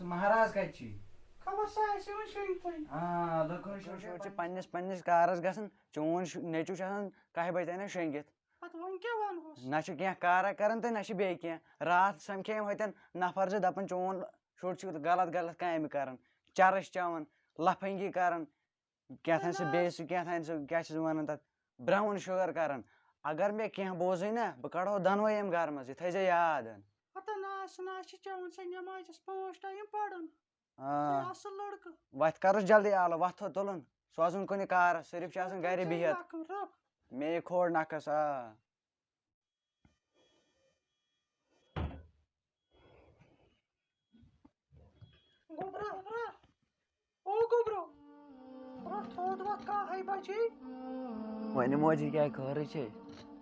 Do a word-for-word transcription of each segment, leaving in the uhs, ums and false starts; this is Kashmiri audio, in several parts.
مہراز کتہِ چھُے؟ خبر سا آسہِ وۄنۍ شۄنٛگتھٕے۔ آ، لٔکٕر شۄنٛگتھٕے۔ شُرۍ چھِ پننِس پننِس کارس گژھان، چون شُ-، نیٚچوٗ چھُ آسان کاہہِ بجہِ تانۍ شۄنٛگِتھ۔ پتہٕ وۄنۍ کیٛاہ ونہوس؟ نہ چھُ کینٛہہ کارا کران تہٕ نہ چھُ بیٚیہِ کینٛہہ۔ راتھ سمکھے أمۍ ہوتٮ۪ن نفر زٕ، دپان چون شُر چھُ غلط غلط کامہِ کران، چرس چٮ۪وان، لفنگی کران، کیٛاہ تام سُہ بیٚیہِ سُہ کیٛاہ تام سُہ کیٛاہ چھِس وَنان تَتھ، brown sugar کَران۔ اگر مےٚ کینٛہہ بوزٕے نا، بہٕ کَڑہو دۄنوَے یِم گَرٕ منٛز، یہِ تھٲیزیو یاد۔ ہتا نا، سُہ نا چھِ چٮ۪وان، سۄ نٮ۪مازِ چھَس پانٛژھ ٹایم پَران۔ آ۔ سُہ چھُ اَصٕل لٔڑکہٕ۔ وَتھ کَرُس جلدی آلو، وَتھ تھو تُلُن، سوزُن کُنہِ کارَس، صرف چھُ آسان گَرِ بِہِتھ۔ رَکھ، رَکھ۔ مے یہِ کھوڑ نَکھَس، آ۔ گوٚبرا، گوٚبرا۔ او گوٚبرو۔ گوٚبرا، تھوٚد وۄتھ کاہے بجے۔ وۄنۍ موجی کیٛاہ خٲرٕے چھے؟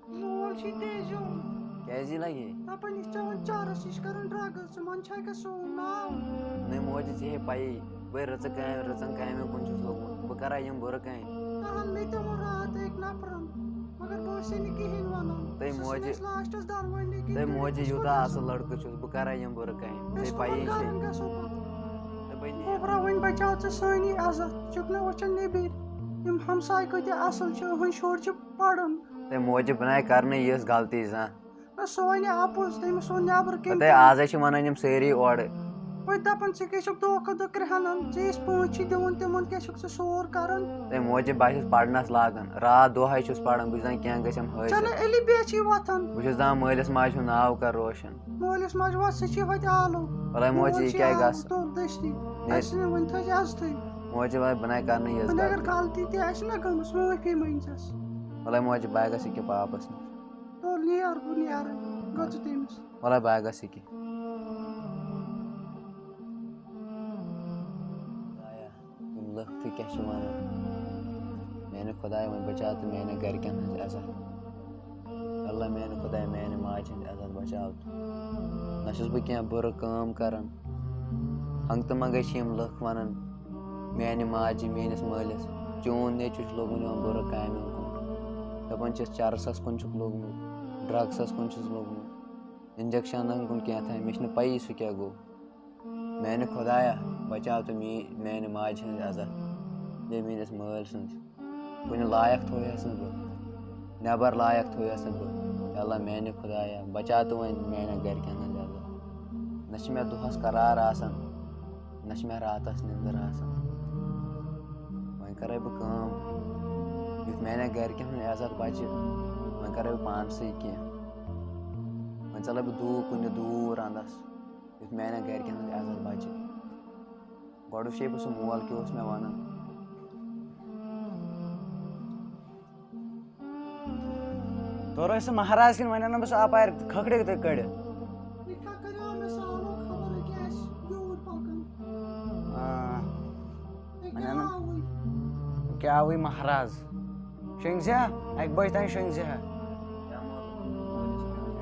مول چھُے تیزیُن۔ کیٛازِ لگے؟ دَپان، یہِ چھُ چٮ۪وان چرس، یہِ چھُ کران drugs، ژٕ وَن چھا کیٛاہ سون ناو؟ نَے موجی، ژےٚ ہے پَیی، بہٕ رٕژٕ کامہِ، رٕژَن کامٮ۪ن کُن چھُس لوٚگمُت۔ بہٕ کَرا یِم بُرٕ کامہِ؟ تَہَن مےٚ تہِ ووٚن راتھ أکۍ نفرَن، مگر بہٕ اوسُے نہٕ کِہیٖنۍ وَنان۔ تٔمۍ سُہ موجی، چھُنہٕ اَسہِ lastس دۄنوٕنی کِنۍ تٔمۍ تہِ موجی، یوٗتاہ اَصٕل لٔڑکہٕ چھُس بہٕ، کَرا یِم بُرٕ کامہِ؟ أسۍ ژےٚ پَیی کَمَن چھے۔ گَرَن گژھو پَتہٕ؟ تہٕ بٔنی۔ گوٚبرا، وۄنۍ بچاو ژٕ سٲنی عزت، ژٕ چھُکھ نہٕ وٕچھان نیٚبٕرۍ، یِم ہمساے کۭتیٛاہ اَصٕل چھِ، یِہُنٛد شُر چھُ پَران۔ تٔمۍ موجی بنایہِ کَرنہٕ یِژھ غلطی زانٛہہ۔ نہ، سُہ وَنہِ اَپُز، تٔمِس ووٚن نٮ۪برٕ کِنۍ تہٕ تہِ۔ آزے چھِ وَنان یِم سٲری اورٕ۔ وۄنۍ دَپان، ژٕ کیٛاہ چھُکھ دۄہ کھۄتہٕ دۄہ کرٛہنان؟ ژےٚ ٲسۍ پٲنٛژِ دِوان، تِمن کیٛاہ چھُکھ ژٕ سور کران؟ تٔمۍ موجی بہٕ چھُس پَرنَس لاگان، راتھ دۄہَے چھُس پَران، بہٕ چھُس دَپان کینٛہہ گژھٮ۪م حٲصِل۔ چلو، علی بیچھی وۄتھان۔ بہٕ چھُس دَپان مٲلِس ماجہِ ہُنٛد ناو کر روشن۔ مٲلِس ماجہِ وَتھ، سُہ چھِ ہوٚتہِ آلو۔ وَلَے موجی، مول یہِ چھِ کیٛاہ آلو، گژھِ؟ توٚر دٔستی۔ مےٚ اَسہِ نہٕ وۄنۍ تھٲوِزِ عزتھٕے۔ موجی، وَلَے بہٕ نَے کَرنہٕ یِژھ وۄنۍ اگر غلطی۔ غلطی تہِ آسہِ نہ گٔمٕژ، معٲفی مٔنٛگزٮ۪س۔ وَلَے موجی، بہٕ گژھٕ ییٚکیٛاہ پاپَس نِش۔ تُل نیر، بہٕ نیرٕ، گوٚژھ تٔمِس۔ وَلَے بہٕ گژھٕ ییٚکیٛاہ۔ خۄدایا، یِم لُکھ تہِ کیٛاہ چھِ وَنان؟ میٛانہِ خۄدایا، وۄنۍ بچاو تہٕ میٛانٮ۪ن گَرِکٮ۪ن ہٕنٛز عزت۔ اللہ، میٛانہِ خۄدایا، میٛانہِ ماجہِ ہٕنٛز عزت بچاو تہٕ۔ نہ چھُس بہٕ کینٛہہ بُرٕ کٲم کران۔ ہنٛگتہٕ منٛگَے چھِ یِم لُکھ وَنان، میٛانہِ ماجہِ، میٛٲنِس مٲلِس، چون نیٚچوٗ چھُ لوٚگمُت یِمَن بُرٕ کامٮ۪ن کُن۔ دَپان چھِس، چرسَس کُن چھُکھ لوٚگمُت، drugsس کُن چھُس لوٚگمُت، injectionن کُن کینٛہہ تام، مےٚ چھِنہٕ پَیی سُہ کیٛاہ گوٚو۔ میٛانہِ خۄدایا، بچاو تہٕ میٛٲنۍ، میٛانہِ ماجہِ ہٕنٛز عزت، بیٚیہِ میٛٲنِس مٲلۍ سٕنٛز۔ کُنہِ لایق تھووہَس نہٕ بہٕ، نٮ۪بر لایق تھووہَس نہٕ بہٕ۔ یا اللہ، میٛانہِ خۄدایا، بچاو تہٕ وۄنۍ میٛانٮ۪ن گرِکٮ۪ن ہٕنٛز عزت۔ نہ چھِ مےٚ دۄہس قرار آسان، نہ چھِ مےٚ راتس نِندٕر آسان۔ وۄنۍ کرے بہٕ کٲم، یُتھ میٛانٮ۪ن گرِکٮ۪ن ہُنٛد عزت بچہِ، وۄنۍ کرے بہٕ پانسٕے کینٛہہ۔ وۄنۍ ژلے بہٕ دوٗر کُنہِ دوٗر اندس، یُتھ میٛانٮ۪ن گرِکٮ۪ن ہُنٛد عزت بچہِ۔ گۄڈٕ وٕچھے بہٕ سُہ مول کیٛاہ اوس مےٚ وَنان۔ تورٕ ٲسۍ سُہ مہراز کِنہٕ وۄنۍ اَنہٕ بہٕ سُہ اَپارِ کھکھرِ تہٕ کٔڑِتھ؟ یہِ کیٛاہ کَریو مےٚ سُہ آلو خبر یہِ کیٛاہ آسہِ یوٗر پَکان؟ آ۔ یہِ وۄنۍ کیٛاہ اَنہٕ آوُے؟ کیٛاہ آوُے مہراز؟ شۄنٛگزِ ہا؟ اَکہِ بَجہِ تام شۄنٛگزِ ہا؟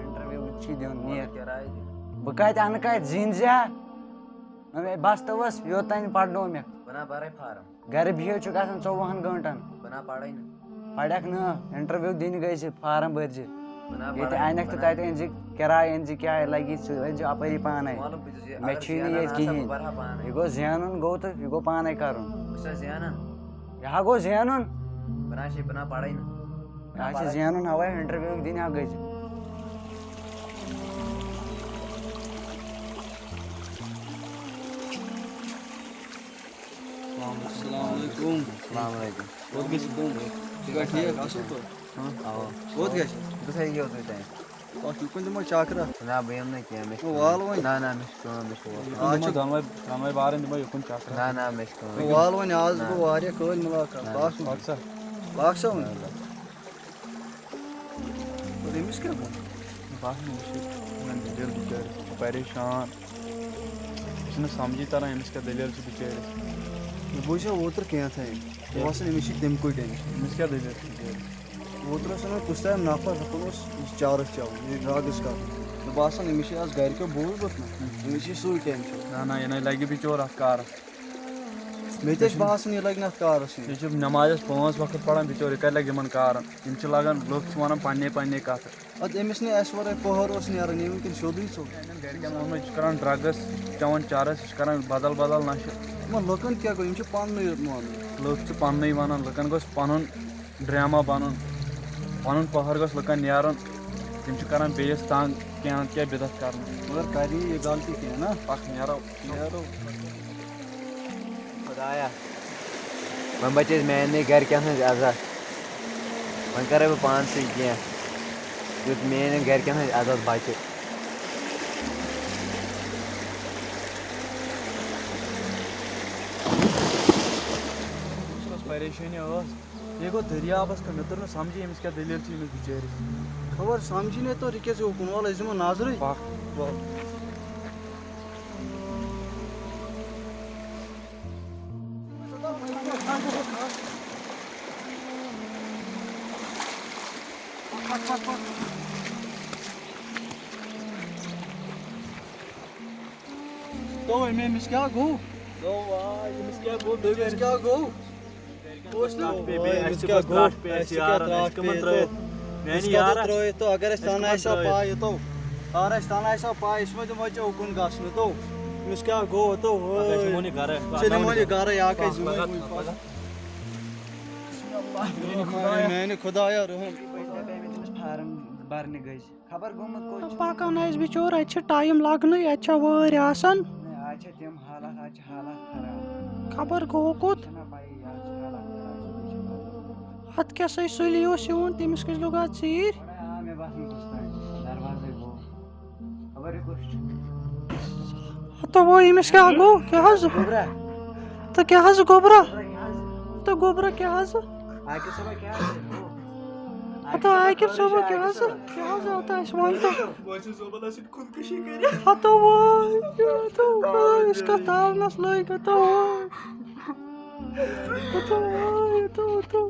Interview چھُے دیُن، نیر۔ بہٕ کَتہِ اَنہٕ کَتہِ؟ زیٖنزِ ہا؟ نہ، مےٚ بس تہٕ ؤژھ، یوٚت تام پرنوو مےٚ۔ بہٕ نا بَرَے فارم۔ گرِ بِہِتھ چھُکھ آسان ژوٚوُہَن گٲنٛٹَن۔ بہٕ نا پَرَے نہٕ۔ پَرَکھ نہٕ، interview دِنہِ گٔے زِ فارم بٔرۍ زِ۔ بہٕ نا ییٚتہِ پَرَے، اَنَکھ تہٕ بہٕ نا تَتہِ أنۍ زِ، کِراے أنۍ زِ، کیٛاہ لَگی، ژٕ أنۍ زِ اَپٲری پانَے۔ وَلہٕ بہٕ چھُس یہِ، مےٚ اگر چھُے نہٕ زینان ییٚتہِ آسہٕ ہا، بہٕ کِہیٖنۍ۔ بَرٕ ہا پانَے۔ یہِ گوٚو زینُن گوٚو تہٕ یہِ گوٚو پانَے کَرُن۔ بہٕ چھُسا زینان؟ یہِ ہا گوٚو زینُن۔ بہٕ نا چھُے، بہٕ نا پَرَے نہٕ۔ یہِ ہا چھِ زینُن، اَوَے interview دِنہِ ہا گٔے زِ۔ السلام علیکم۔ السلام علیکم۔ کوٚت گٔژھِو؟ ژٕ چھُکھا ٹھیٖک؟ اَصٕل پٲٹھۍ؟ ہاں۔ اَوا۔ کوٚت گژھِ؟ بہٕ تھَے یوٚتُے تام۔ تَتھ یُکُن دِمو چکرا۔ نہ، بہٕ یِمہٕ نہٕ کینٛہہ، مےٚ چھِ وَل کٲم۔ وۄنۍ۔ نہ، نہ، مےٚ چھِ کٲم، مےٚ چھِ اور۔ یُکُن آ، دِمو چھُ۔ دۄنوَے، دۄنوَے بارَن دِمو یُکُن چکرا۔ نہ، نہ، مےٚ چھِ کٲم۔ وَل وۄنۍ، آز نہ۔ گوٚو واریاہ کٲلۍ مُلاقات۔ نہ۔ بہٕ آسہٕ وۄنۍ۔ پَکھ سا۔ پَکھ سا وۄنۍ۔ نہ، نہ۔ اور أمِس کیٛاہ گوٚو؟ بَس نہٕ، یہِ چھِ وَنان دِل بِچٲرِس پریشان۔ یہِ چھُنہٕ سَمجھی تَران أمِس کیٛاہ دٔلیٖل چھِ بِچٲرِس۔ مےٚ بوٗزیو اوترٕ کینٛہہ تام۔ مےٚ باسان أمِس چھِ تَمہِ کُے tension۔ أمِس کیٛاہ دٔلیٖل چھِ بِچٲرِس؟ اوترٕ اوس اَنان کُستام نفر، دَپان اوس، یہِ چھُ چرس چٮ۪وان، یہِ چھُ drugs کران۔ مےٚ باسان، أمِس چھِ آز گرِکیو بوٗزمُت نہ، أمِس چھِ سُے tension۔ نہ، نہ، یہِ نَے لَگہِ بِچور اَتھ کارَس۔ مےٚ تہِ چھِ باسان، یہِ لَگہِ نہٕ اَتھ کارَس کینٛہہ۔ یہِ چھُ نٮ۪مازَس پانٛژھ وقت پَران بِچور، یہِ کَتہِ لَگہِ یِمَن کارَن؟ یِم چھِ لَگان، لُکھ چھِ وَنان پَنٕنے پَنٕنے کَتھٕ۔ اَدٕ أمِس نہٕ اَسہِ وَرٲے پٔہر اوس نیران، ییٚمہِ کِنۍ سیوٚدُے ژوٚل۔ میٛانٮ۪ن گَرِکٮ۪ن ووٚنمُت، یہِ چھُ کَران ڈرٛگٕس، چٮ۪وان چَرٕس، یہِ چھُ کَران بدل بدل نَشہٕ۔ یِمَن لُکَن کیٛاہ گوٚو؟ یِم چھِ پانہٕ نٕے یوت مانان۔ لُکھ چھِ پانہٕ نٕے وَنان، لُکَن گوٚژھ پَنُن ڈرٛاما بَنُن، پَنُن پٔہر گوٚژھ لُکَن نیرُن۔ تِم چھِ کَران بیٚیِس تنٛگ، کینٛہہ نَتہٕ کینٛہہ بِدعت کَرُن۔ مگر کَرِ نہٕ یہِ غلطی کینٛہہ نا۔ پَکھ نیرو۔ نیرو۔ خۄدایا، وۄنۍ بچے میٛانہِ گرِکٮ۪ن ہٕنٛز عزت۔ وۄنۍ کرے بہٕ پانسٕے کینٛہہ، یُتھ میٛانٮ۪ن گرِکٮ۪ن ہٕنٛز عزت بچہِ۔ کُس پریشٲنی ٲس؟ یہِ گوٚو دٔریابَس کُن، مےٚ توٚر نہٕ سَمجھے أمِس کیٛاہ دٔلیٖل چھِ أمِس بِچٲرِس۔ خبر سَمجھی نے تو، رُکِو ژٕ اُکُن، وَلہٕ أسۍ دِمو نظرٕے۔ پَکھ، وَلہٕ۔ تو أمۍ، أمِس کیٛاہ گوٚو؟ گوٚو آ، أمِس کیٛاہ گوٚو؟ أمِس کیٛاہ گوٚو؟ کُس نہٕ؟ ترٛٹھ پیٚیہِ بیٚیہِ، اَسہِ تہِ کیٛاہ گوٚژھ گوٚو؟ ترٛٹھ پیٚیہِ، اَسہِ اَسہِ تہِ کیٛاہ یارَن، اَسہِ ترٛٹھ کَمَن پیٚیہِ ترٛٲیِو؟ تو؟ میٛانہِ أسۍ کَتٮ۪تھ یارَن۔ ترٛٲیِتھ تو؟ اگر اَسہِ تَنہٕ آسہِ ہا پَے، یہِ تو۔ اگر اَسہِ تَنہٕ آسہِ ہا پَے، أسۍ ما دِمو ژےٚ اُکُن گژھنہٕ تو؟ أمِس کیٛاہ گوٚو تو؟ پَتہٕ أسۍ نِمون یہِ گَرٕ۔ ژےٚ نِمون یہِ گَرٕ، یا کَتہِ زِمو یہِ وٕنہِ پَتہٕ؟ میٛانہِ خۄدایا رحم۔ فارم بَرنہِ گٔژھۍ۔ خبر گوٚمُت کوٚت چھُ۔ پَکان آسہِ بِچور، اَتہِ چھِ ٹایم لَگنٕے، اَتہِ چھےٚ وٲرۍ آسان۔ نہ، اَتہِ چھےٚ تِم حالات، اَتہِ چھِ حالات خراب۔ خبر گوٚو کوٚت؟ چھَنہ پَیی، اَتہِ چھِ حالات خراب۔ اَتھ کیٛاہ سا سُلی اوس یِوان، تٔمِس کیٛازِ لوٚگ اَتھ ژیٖرۍ؟ وَنان آ، مےٚ باسان کُس تام دروازَے گوٚو۔ خبر یہِ کُس چھُ۔ ہَتو وۄنۍ أمِس کیٛاہ گوٚو؟ کیٛاہ حظ؟ گوٚبرا۔ تہٕ کیٛاہ حظ گوٚبرا؟ گوٚبرا کیٛاہ حظ؟ تہٕ گوٚبرا کیٛاہ حظ؟ عاقب صٲبا کیٛاہ حظ؟ ہَتو عاقب صٲبا کیٛاہ حظ؟ کیٛاہ حظ آو تہٕ اَسہِ وَن تہٕ؟ بہٕ ٲسٕس زوبَلَس سۭتۍ خودکُشی کٔرِتھ۔ ہَتو وۄنۍ، ہَتو وۄنۍ، أسۍ کَتھ تاونَس لٔگۍ، ہَتو وۄنۍ۔ ہَتو وۄنۍ، ہَتو، ہَتو۔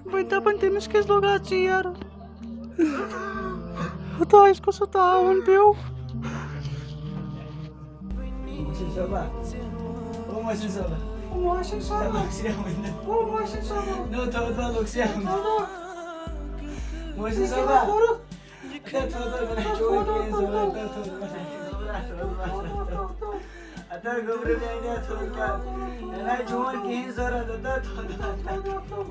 بہٕ دَپان تٔمِس کیٛازِ لوٚگ اَتھ ژیر؟ ہَتو اَسہِ کُس سُہ تاوُن پیوٚو؟ محسن صٲبا۔ او محسن صٲبا۔ او محسن صٲبا۔ لوٚگ سیاہ وٕنہِ۔ او محسن صٲبا۔ نو، تھوٚد ما لوٚگ سیاہ وٕنہِ؟ تھوٚد ما؟ محسن صٲبا۔ کوٚرُکھ؟ اَدٕ تھوٚد ما، مےٚ چھُ وۄنۍ کِہیٖنۍ ضوٚرَتھ، اَدٕ تھوٚد ما۔ اَدٕ گوٚبرِ میٛانہِ تھوٚد ما۔ مےٚ نہ چھُ وۄنۍ کِہیٖنۍ ضوٚرَتھ، اَدٕ تھوٚد ما۔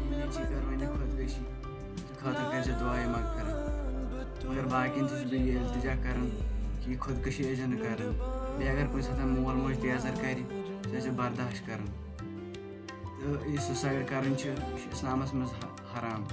مےٚ چھِ کَرٕنۍ خۄدکٔشی، خٲطرٕ کٔرۍ زِ دُعا یہِ مغفرت۔ مگر باقین تہِ چھُس بہٕ یہِ التجا کران کہِ یہِ خۄدکٔشی ٲسۍ زِ نہٕ کران۔ بیٚیہِ اگر کُنہِ ساتہٕ مول موج تیزر کرِ، سُہ ٲسۍ زِ برداشت کران۔ تہٕ یہِ suicide کرٕنۍ چھِ، یہِ چھِ اسلامس منٛز ح-، حرام۔